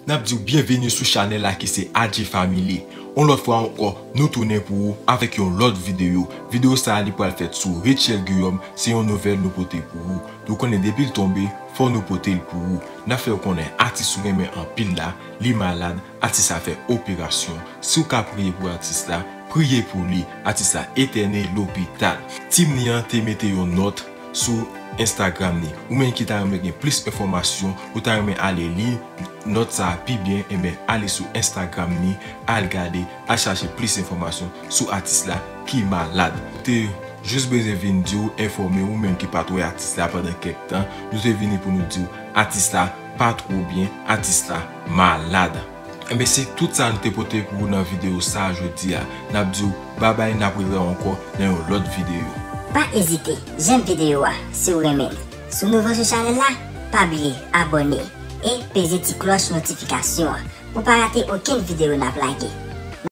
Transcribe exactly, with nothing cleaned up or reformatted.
N ap di w byenveni sou chanèl la ki se A J Family. Yon lòt fwa ankò, nou tounen pou ou avèk yon lòt videyo. Videyo sa a li pral fèt sou Rachel Guillaume, se yon nouvèl nou pote pou ou. Nou konnen depi l tonbe, fò nou pote l pou ou. N ap fè w konnen atis ou renmen anpil la, li malad, atis la fè operasyon. Si w ka priye pou atis la, priye pou li, atis la etène lopital. Team li an te mete yon nòt sou Instagram li. Ou menm ki ta renmen gen plis enfòmasyon, ou ta renmen ale li nòt sa a pi byen, enben ale sou Instagram li, al gade, al chache plis enfòmasyon sou atis la ki malad. Te jis bezwen vin di w, enfòme ou menm ki pa t wè atis la pandan kèk tan. Nou te vini pou nou di w atis la pa twò byen, atis la malad. Enben se tout sa nou te pote pou ou nan videyo sa a jodi a. N ap di w babay, n ap rewè ankò nan yon lòt videyo. Pa ezite, janm videyo a si w renmen l. Si w nouvo sou chanèl la, pa bliye abòne e peze ti klòch notifikasyon an pou w pa rate okenn videyo n ap lage.